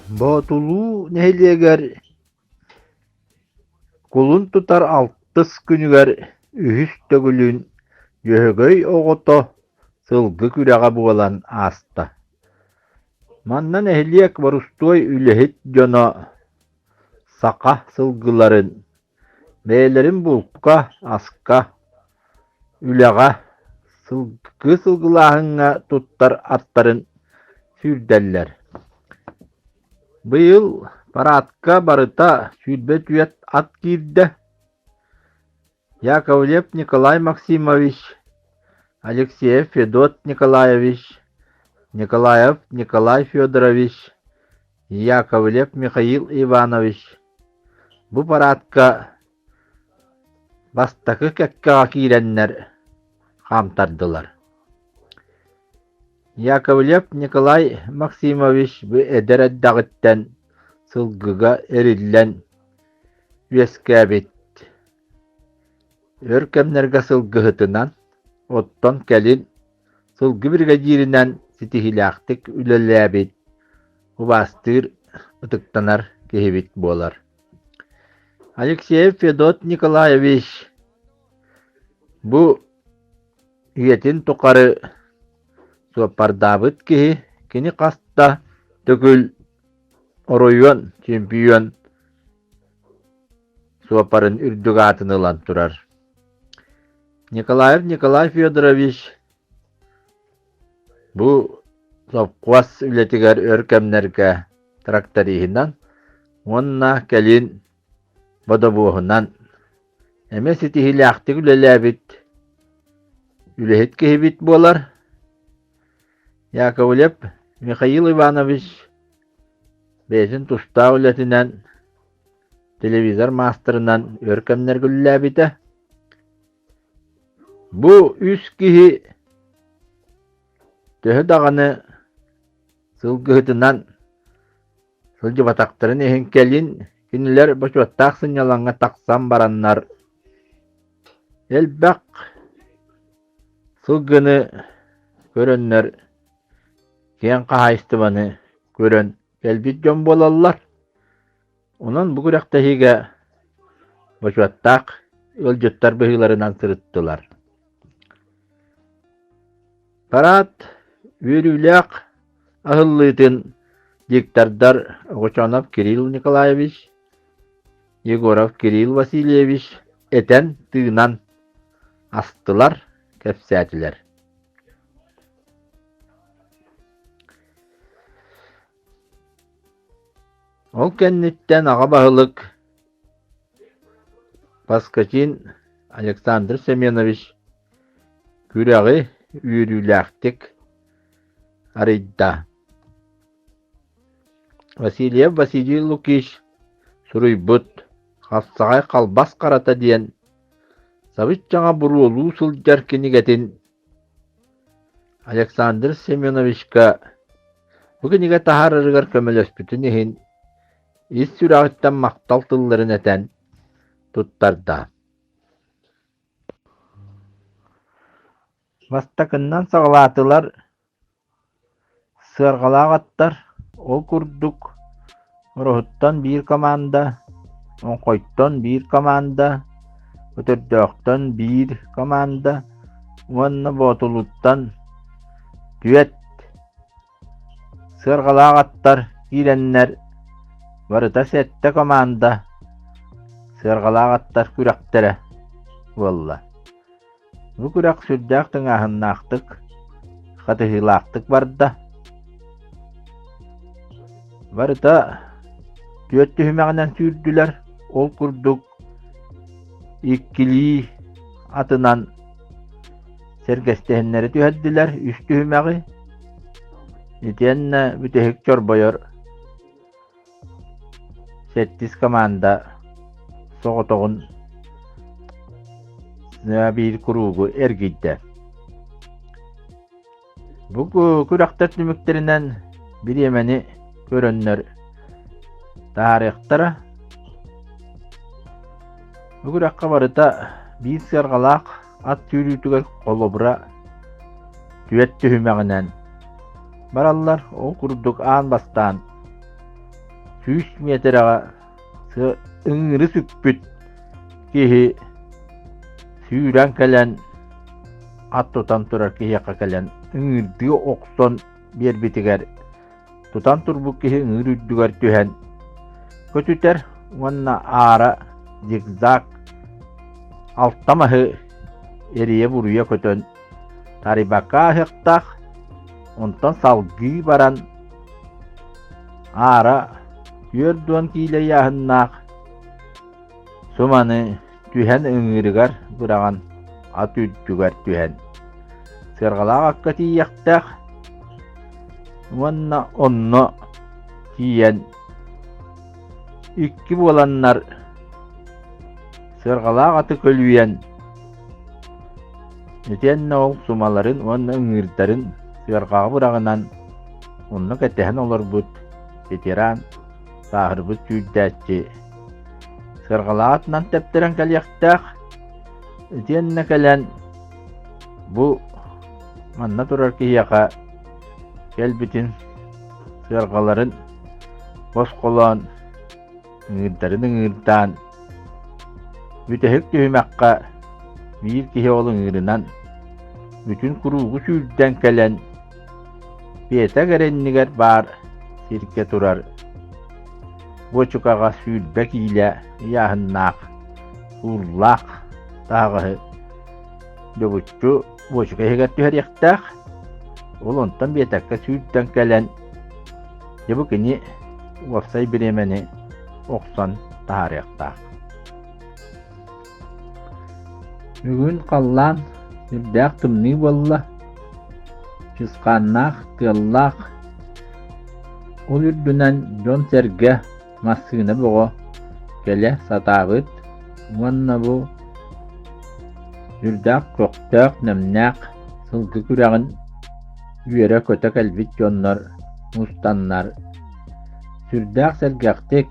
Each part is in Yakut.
Боотулуу нэһилиэгэр кулун тутар алтыс күнүгэр үһүс төгүлүн Дьөһөгөй оҕото сылгы күрэҕэ буолан ааста. Манна нэһилиэк борустуой үлэһит дьоно саха сылгыларын бэйэлэрин булка, аска, үлэҕэ, сылгы сылгылааһыҥҥа туттар аттарын сүүрдэллэр. Быйыл параадка барыта 24 ат киирдэ. Яковлев Николай Максимович, Алексеев Федот Николаевич, Николаев Николай Федорович, Яковлев Михаил Иванович бу параадка бастакы кэккэҕэ киирэннэр хаамтардылар. Яковлев Николай Максимович бу эдэр эрдэҕиттэн сылгыга эриллэн үөскээбит. Өр кэмнэргэ сылгыһытынан, оттон кэлин сылгы биригэдьииринэн ситиһиилээхтик үлэлээбит, убаастыыр, ытыктанар киһибит буолар. Алексеев Федот Николаевич бу үйэтин тухары суоппардаабыт киһи, кини хас да төгүл оройуон чемпион суоппарын үрдүк аатын ылан турар. Николаев Николай Федорович бу сопхуос үлэтигэр өр кэмнэргэ тракториһынан уонна кэлин бодобуоһунан эмиэ ситиһиилээхтик үлэлээбит үлэһит киһибит буолар. Яковлев Михаил Иванович бэйэтин тустаах үлэтинэн телевизор маастарынан өр кэмнэргэ үлэлээбитэ. Бу үс киһи төһө даҕаны сылгыһытынан сылдьыбатахтарын иһин кэлин кинилэр бочуоттаах сынньалаҥҥа тахсан бараннар элбэх сылгыны көрөннөр киэҥ хаһаайыстыбаны көрөн кэлбит дьон буолаллар. Онон бу күрэхтэһиигэ бочуоттаах ыалдьыттар быһыыларынан сырыттылар. Парад үөрүүлээх аһыллыытын диктордар Огочонов Кирилл Николаевич, Егоров Кирилл Васильевич этэн-тыынан астылар, кэпсээтилэр. Ол кэнниттэн аҕа баһылык Поскачин Александр Семенович күрэҕи үөрүүлээхтик арыйда. Васильев Василий Лукич суруйбут «Хапсаҕай халбас харата» диэн сабыччаҥа буруолуу сылдьар кинигэтин Александр Семеновичка бу кинигэ таһаарарыгар көмөлөспүтүн иһин ис сүрэҕиттэн махтал тылларын этэн туттарда. Бастакыннан саҕалаатылар Сыарҕалаах аттар, ол курдук, Ороһуттан биир команда, Оҥхойтон биир команда, Өтөрдөөхтөн биир команда уонна Боотулуттан түөрт сыарҕалаах аттар киирэннэр барыта сэттэ команда сыарҕалаах аттар күрэхтэрэ буолла. Бу күрэх сүрдээх тыҥааһыннаахтык, хатыһыылаахтык барда. Барыта түөрт түһүмэҕинэн сүүрдүлэр, ол курдук иккилии атынан сэргэстэһиннэри түһэрдилэр үс түһүмэҕи, итиэннэ бүтэһик чорбойор Сэттис команда соҕотоҕун биир куруугу эргийдэ. Бу күрэхтэр түмүктэринэн бириэмэни көрөннөр таһаарыахтара. Бу күрэххэ барыта биир сыарҕалаах ат сүүрүүтүгэр холобура түөрт түһүмэҕинэн бараллар. Ол курдук аан бастаан. 100 миэтэрэҕэ ыҥыыры сүкпүт киһи сүүрэн кэлэн ат тутан турар киһиэхэ кэлэн ыҥыырдыы охсон биэрбитигэр тутан турбут киһи ыҥыыр үрдүгэр түһэн көтүтэр уонна аара зигзаг алта маһы эрийэ-буруйа көтөн тарыйбакка ааһыахтаах, онтон салгыы баран аара 40 киилэ ыйааһыннаах суманы түһэн ыҥыырыгар быраҕан ат үрдүгэр түһэн сыарҕалаах акка тиийиэхтээх уонна онно тиийэн икки буоланнар сыарҕалаах аты көлүйэн итиэннэ ол сумаларын уонна ыҥыырдарын сыарҕаҕа быраҕынан онно кэтэһэн олорбут ветеран сааһырбыт сүүрдээччи сыарҕалаах атынан тэптэрэн кэлиэхтээх итиэннэ кэлэн бу манна турар киһиэхэ кэлбитин сыарҕаларын босхолоон ыҥыырдарын ыҥыырдаан бүтэһик түһүмэххэ биир киһи ол ыҥыырынан бүтүн куруугу сүүрдэн кэлэн Петя эрэннигэр баар сиргэ турар буочукаҕа 20 киилэ ыйааһыннаах кууллаах таһаҕаһы добуччу буочука иһигэр түһэриэхтээх. Ол онтон биэтэккэ сүүрдэн кэлэн дьэ бу кини уопсай бириэмэни охсон таһаарыахтаах. Бүгүн халлаан сүрдээх тымныы буолла, чысхааннаах, тыаллаах. Ол үрдүнэн дьон-сэргэ массыына бөҕө кэлэ сатаабыт уонна бу сүрдээх көхтөөх, нэмнээх сылгы күрэҕин үөрэ-көтө кэлбит дьоннор мустаннар сүрдээх сэргэхтик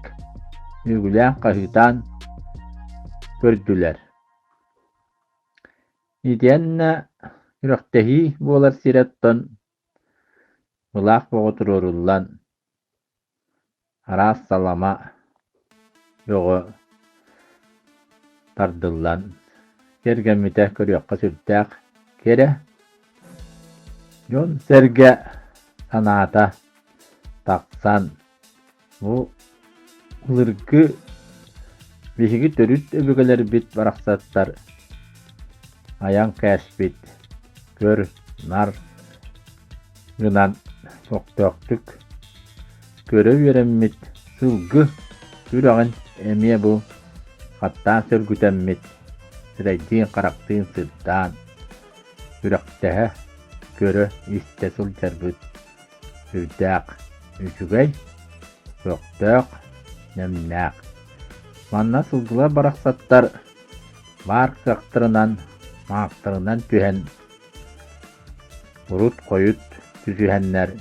үөгүлээн-хаһыытаан көрдүлэр. Итиэннэ күрэхтэһии буолар сирэ оттон былаах бөҕө туруоруллан, араас салама бөҕө тардыллан кэргэммитэ көрүөххэ сүрдээх кэрэ. Дьон-сэргэ санаата тахсан Бу былыргы биһиги төрүт өбүгэлэрбит барахсаттар айан кээспит көр-нар гынан көхтөөхтүк көрө үөрэммит сылгы күрэҕин эмиэ бу хаттаан сөргүтэммит сирэйдиин-харахтыын сырдаан күрэхтэһэ көрө-истэ сылдьарбыт Сүрдээх үчүгэй, көхтөөх, нэмнээх. Манна сылгылар барахсаттар баар кыахтарынан, маахтарынан түһэн, урут-хойут түсүһэннэр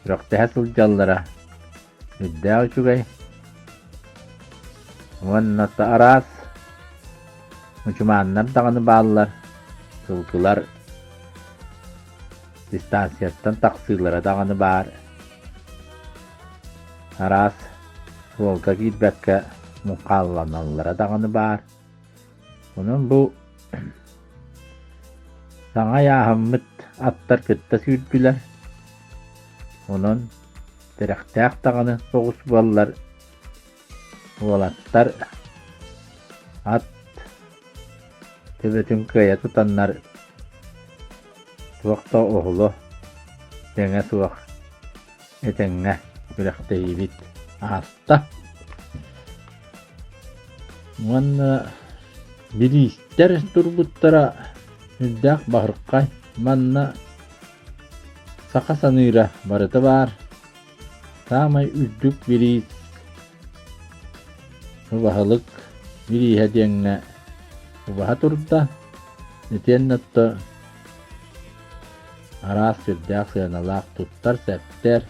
күрэхтэһэ сылдьаллара сүрдээх үчүгэй. Уонна араас мучумааннар даҕаны бааллар, сылгылар Дистанцияттан тахсыылара даҕаны баар. Араас суолга киирбэккэ муҥхаалланаллара даҕаны баар. Онон бу саҥа ыйааһыммыт аттар кытта сүүрдүлэр. Онон тирэхтээх даҕаны соҕус буоллар уолаттар ат төбөтүн кыайа тутаннар туох да оһоло тэҥэ суох этэҥҥэ күрэхтэһиибит ааста. Уонна бириистэр турбуттара үрдээх баһырхай манна саха саныыра барыта баар. Саамай үрдүк бириис убаһалык бирииһэ диэҥҥэ убаһа турда, итиэннэ отто араас сүрдээх сыаналаах туттар сэптэр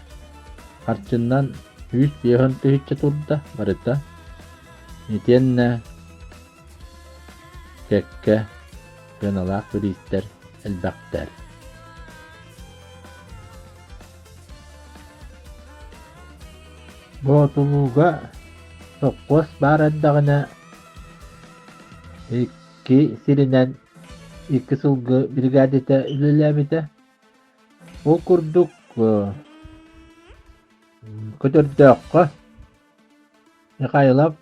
харчыннан 150 000 турда барыта. Итиэннэ кэккэ сыаналаах бириистэр элбэхтэр. Боотулууга сопхуос баар эрдэҕинэ икки сиринэн икки сылгы биригээдэтэ үлэлээбитэ. Ол курдук Көтөрдөөххө Михайлов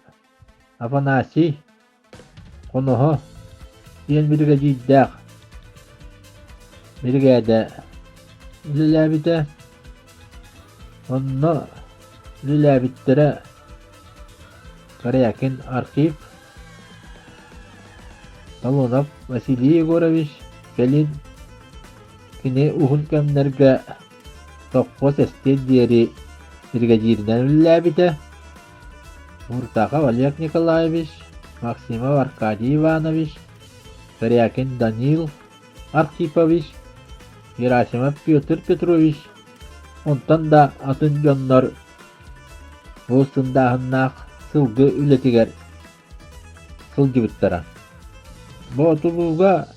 Афанасий Хоноһо диэн биригэдьиирдээх биригээдэ үлэлээбитэ. Онно үлэлээбиттэрэ Корякин Архип, Талонов Василий Егорович, кэлин кини уһун кэмнэргэ сопхуос эстиэр диэри биригэдьииринэн үлэлээбитэ. Муртахов Олег Николаевич, Максимов Аркадий Иванович, Корякин Данил Архипович, Герасимов Петр Петрович, онтон да атын дьоннор бу сындааһыннаах сылгы үлэтигэр сылдьыбыттара. Боотулууга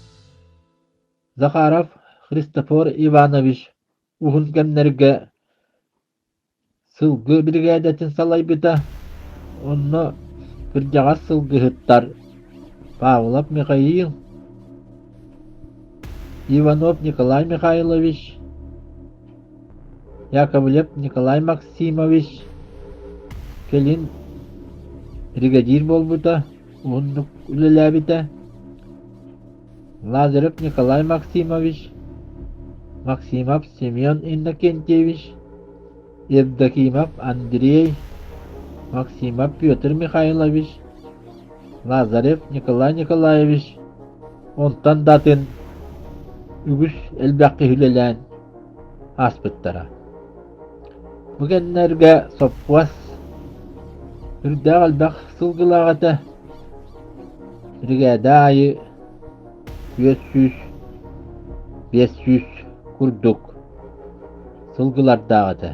Захаров Христофор Иванович уһун кэмнэргэ Сылгы биригээдэтин салайбыта, онно кырдьаҕас сылгыһыттар Павлов Михаил, Иванов Николай Михайлович, Яковлев Николай Максимович кэлин бригадир буолбута, уһуннук үлэлээбитэ. Лазарев Николай Максимович, Максимов Семен Иннокентьевич, Евдокимов Андрей, Максимов Петр Михайлович, Лазарев Николай Николаевич, онтон да атын үгүс элбэх киһи үлэлээн ааспыттара. Бу кэмнэргэ сопхуос үрдээх элбэх сылгылаах этэ. Биригээдэ аайы 400, 500 курдук сылгылардаах этэ.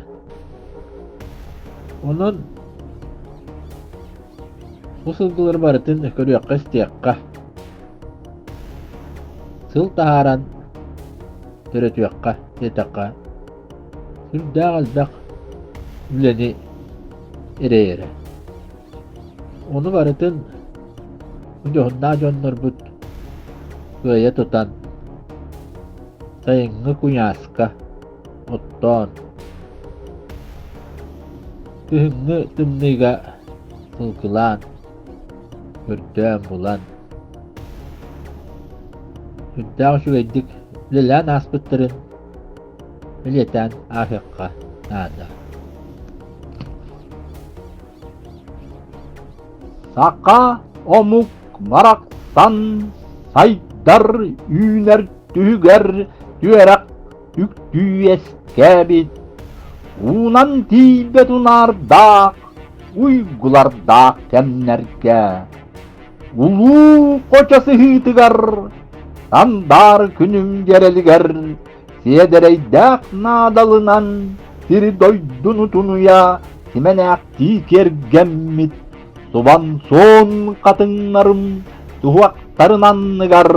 Онон бу сылгылары барытын көрүөххэ-истиэххэ, сыл таһааран төрөтүөххэ диэтэххэ Сүрдээх элбэх үлэни эрэйэрэ. Ону барытын дьоһуннаах дьоннорбут кыайа тутан, сайыҥҥы куйааска оттоон, күһүҥҥү тымныыга сылгылаан, көрдөөн булан, сүрдээх үчүгэйдик үлэлээн ааспыттарын бэлиэтээн ааһыахха наада. Саха омук барахсан сайдар үүнэр түһүгэр түөрэх үктүү үөскээбит, уунан тиийбэт унаардаах, уйгулардаах кэмнэргэ улуу хочо сыһыытыгар сандаар күнүм дьэрэлигэр Сиэдэрэйдээх наадалынан сири-дойдуну тунуйа симэнээхтии киэргэммит субан суон хатыҥнарым туһуохтарын анныгар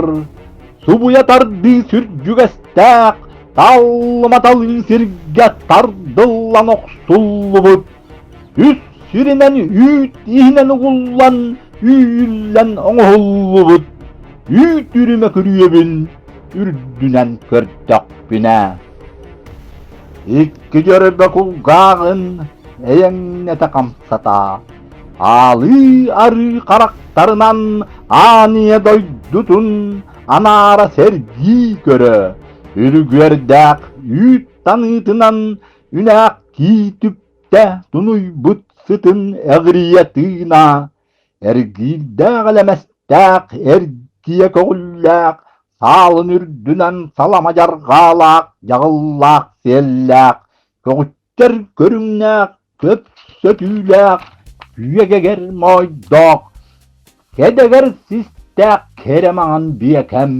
субуйа тардыы сүрдьүгэстээх таллыматалыы сиргэ тардыллан охсуллубут үс сиринэн үүт иһинэн угуллан үүрүллэн оҥоһуллубут үүт үрүмэ күрүөбүн үрдүнэн көрдөхпүнэ икки дьөрбө кулгааҕын эйэҥнэтэ хамсата аалыы арыы харахтарынан аан ийэ дойдутун анаара сэргии көрө үргүөрдээх үүт таныытынан үнээхтии түптэ тунуйбут сытын эҕирийэ тыына Эргиирдээх элэмэстээх, эргийэ көҕүллээх, саалын үрдүнэн салама дьарҕаалаах, дьаҕыллаах сиэллээх, көҕүттэр көрүҥнээх, көпсөтүүлээх, күөгэгэр моойдоох, кэдэгэр систээх кэрэ маҥан биэкэм,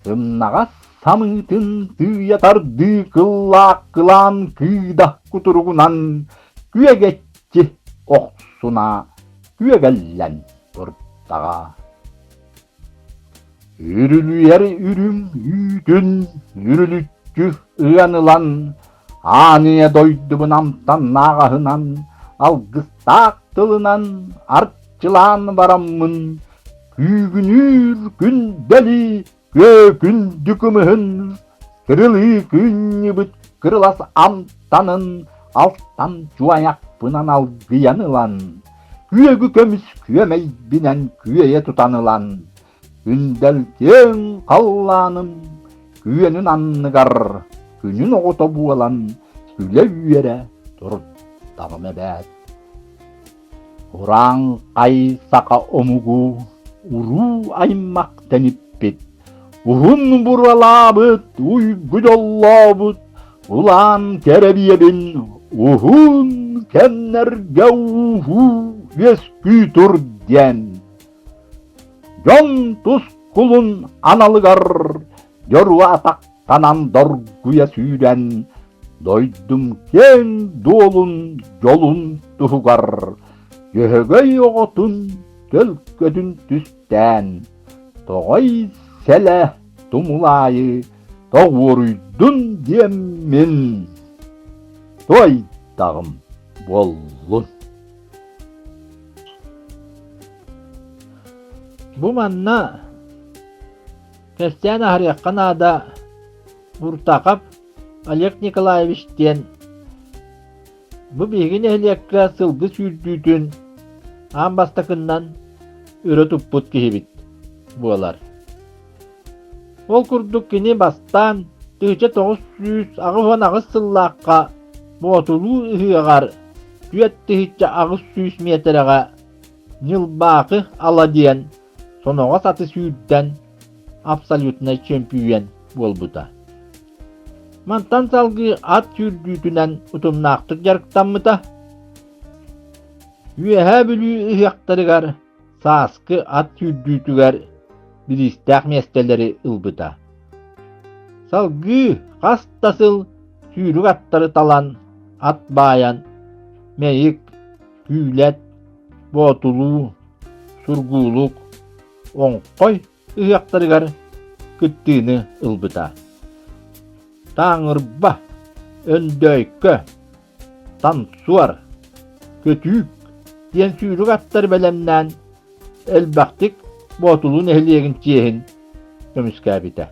сымнаҕас самыытын сыыйа тардыы кыллаах кылаан кыыда кутуругунан күөгэччи охсуна күөгэллэн турдаҕа. Үрүлүйэр үрүҥ үүтүн үрүлүччү ыан ылан, аан ийэ дойдубун амтаннаах аһынан, алгыстаах тылынан арчылаан бараммын күүгүнүүр күндэли күөкүндү кымыһын кырылыы күнньүбүт кырылас амтанын алтан чуайахпынан алгыйан ылан күөгү көмүс күөмэйбинэн күөйэ тутан ылан Күндэл киэҥ халлааным күөнүн анныгар күнүн оҕото буолан күлэ-үөрэ турдаҕым эбээт. Урааҥхай саха омугу уруу аймах тэниппит, уһун буралаабыт, уйгу дьоллообут улаан кэрэбиэбин уһун кэмнэргэ ууһуу үөскүү тур диэн Дьон тускулун аналыгар дьоруо атахтанан доргуйа сүүрэн, дойдум киэҥ дуолун дьолун туһугар Дьөһөгөй оҕотун төлкөтүн түстээн, тоҕой сэлэ тумулаайы тоҕуоруйдун диэммин туойдаҕым буоллун. Бу манна кэпсээн аһарыахха наада Буртахов Олег Николаевич диэн бу биһиги нэһилиэккэ сылгы сүүрдүүтүн аан бастакыннан өрө туппут киһибит буолар. Ол курдук кини бастаан 1988 сыллаахха Боотулуу ыһыаҕар 4800 миэтэрэҕэ Ньылбаакы Ала диэн соноҕос аты сүүрдэн абсолютнай чөмпүйүөн буолбута. Мантан салгыы ат сүүрдүүтүнэн утумнаахтык дьарыктаммыта. Үөһээ Бүлүү ыһыахтарыгар сааскы ат сүүрдүүтүгэр бириистээх миэстэлэри ылбыта. Салгыы хас да сыл сүүрүк аттары талан, ат баайан, Мэйик, Күүлэт, Боотулуу, Сургуулук, Оҥхой ыһыахтарыгар кыттыыны ылбыта. Тааҥырба, Өндөөйкө, Танцуар, Көтүүк диэн сүүрүк аттары бэлэмнээн элбэхтик Боотулуу нэһилиэгин чиэһин көмүскээбитэ.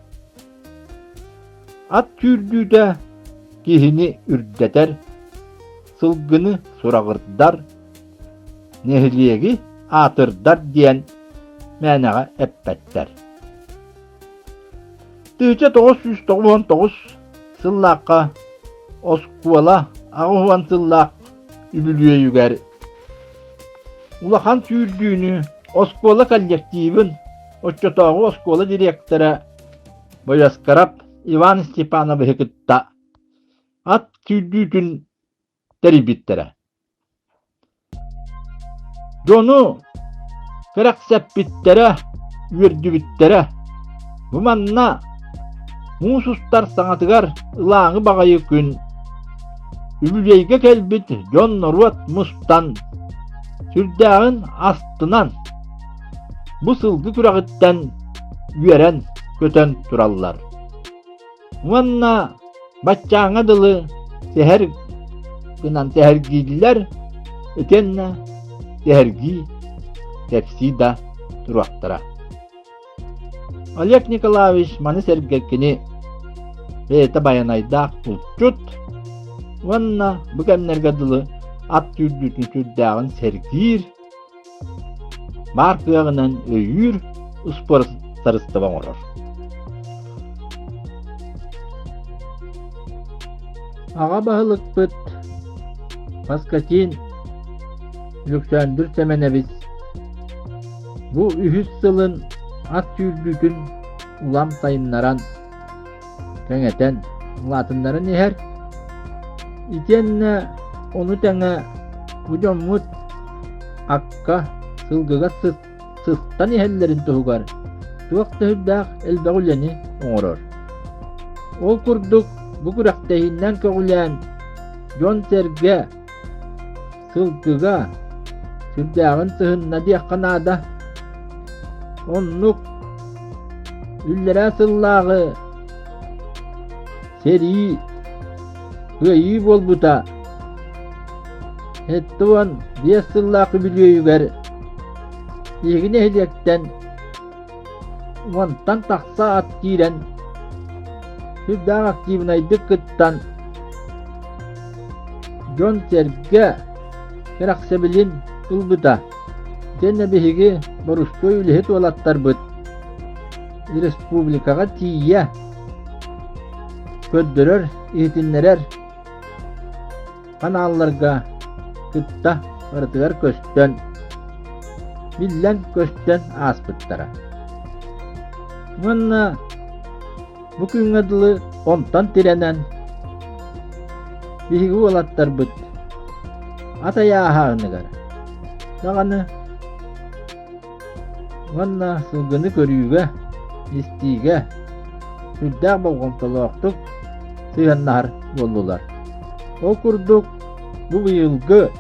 Ат сүүрдүүтэ киһини үрдэтэр, сылгыны сураҕырдар, нэһилиэги аатырдар диэн мээнэҕэ эппэттэр. 1999 сыллаахха оскуола 80 сыллаах үбүлүөйүгэр улахан сүүрдүүнү оскуола коллективын оччотооҕу оскуола директора Бояскарап Иван Степановиһы кытта ат сүүрдүүтүн тэрийбиттэрэ. Дьону кэрэхсэппиттэрэ, үөрдүбүттэрэ. Бу манна муус устар саҥатыгар ылааҥы баҕайы күн үбүлүөйгэ кэлбит дьон-норуот мустан, сүрдээҕин астынан, бу сылгы күрэҕиттэн үөрэн-көтөн тураллар. Уонна баччааҥҥа дылы сэһэр гынан сэһэргииллэр итиэннэ сэһэргии кэпсии да туруохтара. Олег Николаевич маны сэргэ кини бэйэтэ байанайдаах булчут уонна бу кэмнэргэ дылы ат сүүрдүүтүн сүрдээҕин сэргиир баар кыаҕынан өйүүр успуорсарыстыба оҥорор. Аҕа баһылыкпыт Паскатин Лүксөөндүр Сэмэнэбис бу үһүс сылын ат сүүрдүүтүн улам сайыннаран, кэҥэтэн, улаатыннаран иһэр. Итиэннэ ону тэҥэ бу дьоммут акка, сылгыга сыстан иһэллэрин туһугар туох да сүрдээх элбэх үлэни оҥорор. Ол курдук бу күрэхтэһииннэн көҕүлээн дьон-сэргэ сылгыга сүрдээҕин сыһынна диэххэ наада. Оннук иллэрээ сыллааҕы сэрии кыайыы буолбута. 75 сыллаах үбүлүөйүгэр биһиги нэһилиэктэн уонтан тахса ат киирэн сүрдээх активнайдык кыттан дьон-сэргэ кэрэхсэбилин ылбыта. Итиэннэ биһиги борустуой үлэһит уолаттарбыт республикаҕа тиийэ көрдөрөр, иһитиннэрэр ханаалларга кытта барытыгар көстөн, биллэн-көстөн ааспыттара. Уонна бу күҥҥэ дылы онтон тирэнэн биһиги уолаттарбыт ат айааһааныгар даҕаны уонна сылгыны көрүүгэ, истиигэ сүрдээх болҕомтолоохтук сыһыаннаһар буоллулар. Ол курдук бу быйылгы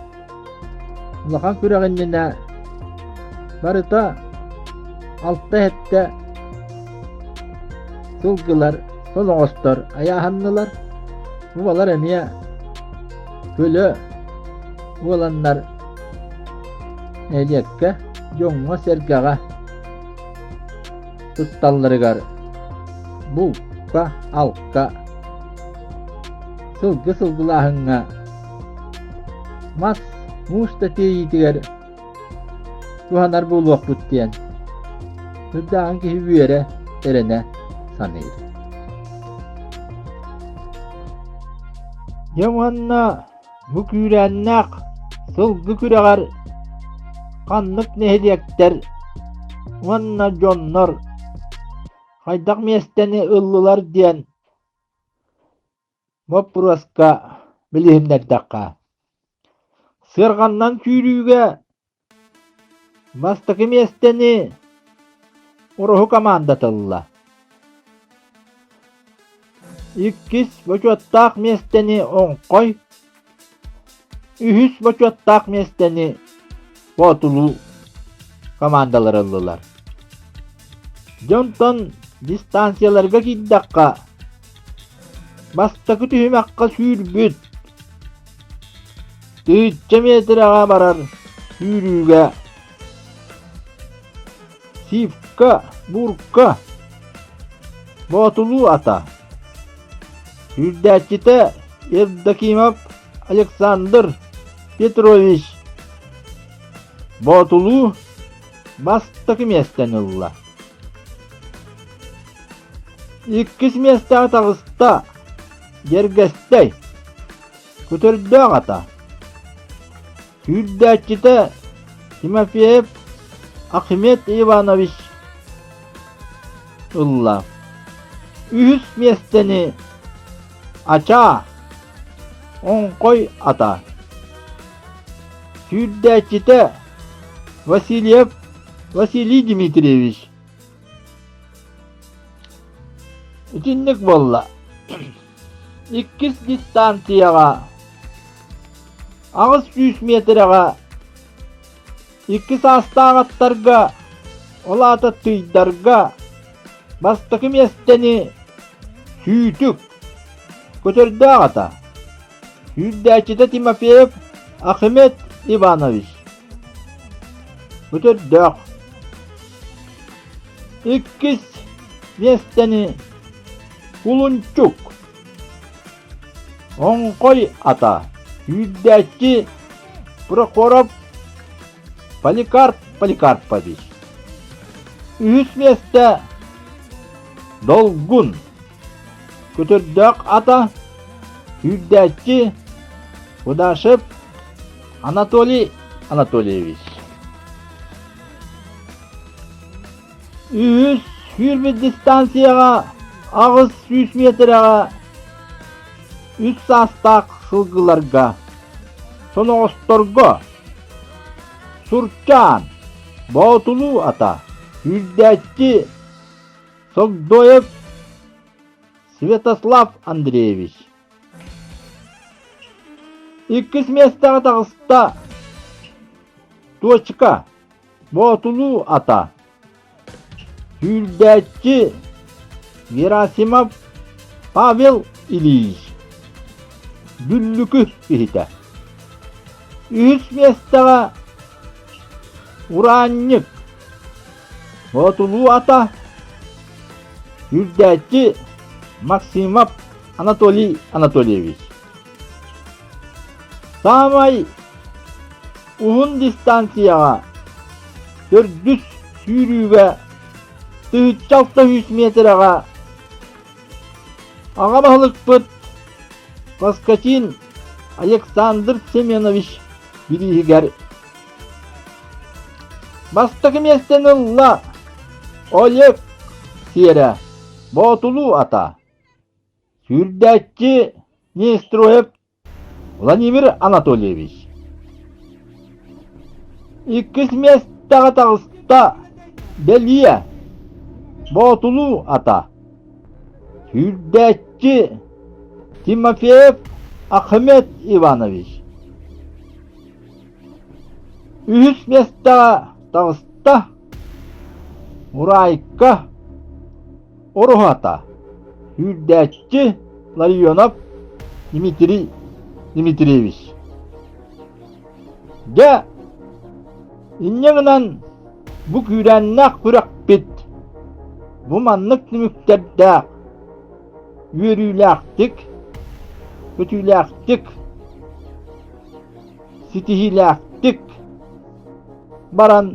улахан күрэх иннинэ барыта алта-сэттэ сылгылар, соноҕостор айааһаннылар. Бу балар эмиэ көлө буоланнар нэһилиэккэ дьоҥҥо-сэргэҕэ тутталларыгар булка, алка, сылгы сылгылааһыҥҥа мас, муус да тиэйиитигэр туһанар буолуохпут диэн сүрдээҕин киһи үөрэ, эрэнэ саныыр. Дьэ уонна Бу күүрээннээх сылгы күрэҕэр ханнык нэһилиэктэр уонна дьоннор хайдах миэстэни ыллылар диэн боппуруоска билиһиннэрдэххэ, сыарҕаннан сүүрүүгэ Бастакы миэстэни Ороһу командата ылла. Иккис бочуоттаах миэстэни Оҥхой, үһүс бочуоттаах миэстэни Боотулуу командалар ыллылар. Дьонтон дистанцияларга киирдэххэ, бастакы түһүмэххэ сүүрбүт Тыһыынча миэтэрэҕэ барар сүүрүүгэ Сивка, Бурка, Боотулуу ата, сүүрдээччитэ Евдокимов Александр Петрович Боотулуу бастакы миэстэни ылла. Иккис миэстэҕэ таҕыста Дьэргэстэй Көтөрдөөх ата Сүүрдээччитэ Тимофеев Ахмед Иванович ылла. Үһүс миэстэни Ачаа Оҥхой ата Сүүрдээччитэ Васильев Василий Дмитриевич Итинник буолла. Иккис дистанцияҕа 800 миэтэрэҕэ икки саастаах аттарга, ол аата тыйдарга бастакы миэстэни Сүүтүк Көтөрдөөх ата, сүүрдээччитэ Тимофеев Ахмед Иванович Көтөрдөөх. Иккис миэстэни Кулунчук Оҥхой ата сүүрдээччи Прохоров Поликарп Поликарпович Үһүс миэстэ Долгун Көтөрдөөх ата сүүрдээччи Кудашев Анатолий Анатольевич Үһүс сүүрбүт дистанцияҕа 800 миэтэрэҕэ үс саастаах сылгыларга, соноҕосторго Сурчаан, Боотулуу ата, сүүрдээччи Согдоев Святослав Андреевич. Иккис миэстэҕэ таҕыста Точка Боотулуу ата, сүүрдээччи Герасимов Павел Ильич, Дүллүкү киһитэ. Үһүс миэстэҕэ Ураанньык, Боотулуу ата, Үрдээччи Максимов Анатолий Анатольевич. Саамай уһун дистанцияҕа төрдүс сүүрүүгэ 1600 миэтэрэҕэ аҕа баһылыкпыт Поскачин Александр Семенович бирииһигэр бастакы миэстэни ылла Олег Сиэрэ Боотулуу ата Сүүрдээччи Нестроев Владимир Анатольевич. Иккис миэстэҕэ таҕыста Бэлиэ Боотулуу ата Сүүрдээччи Тимофеев Ахмед Иванович. Үһүс миэстэҕэ таҕыста Мурайка Ороһата Сүүрдээччи Ларионов Дмитрий Дмитриевич. Дьэ, инньэ гынан бу күүрээннээх күрэхпит бу маннык түмүктэрдээх, үөрүүлээхтик, көтүүлээхтик, ситиһиилээхтик баран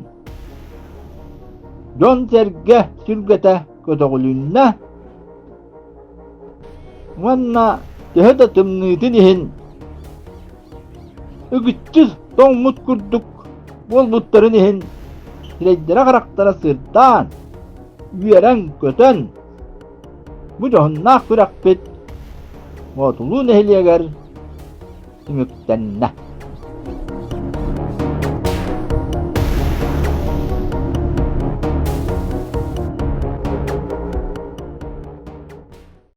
дьон-сэргэ сүргэтэ көтөҕүлүннэ уонна төһө да тымныытын иһин үгүччү тоҥмут курдук буолбуттарын иһин сирэйдэрэ-харахтара сырдаан, үөрэн-көтөн бу дьоһуннаах күрэхпит Боотулуу нэһилиэгэр түмүктэннэ.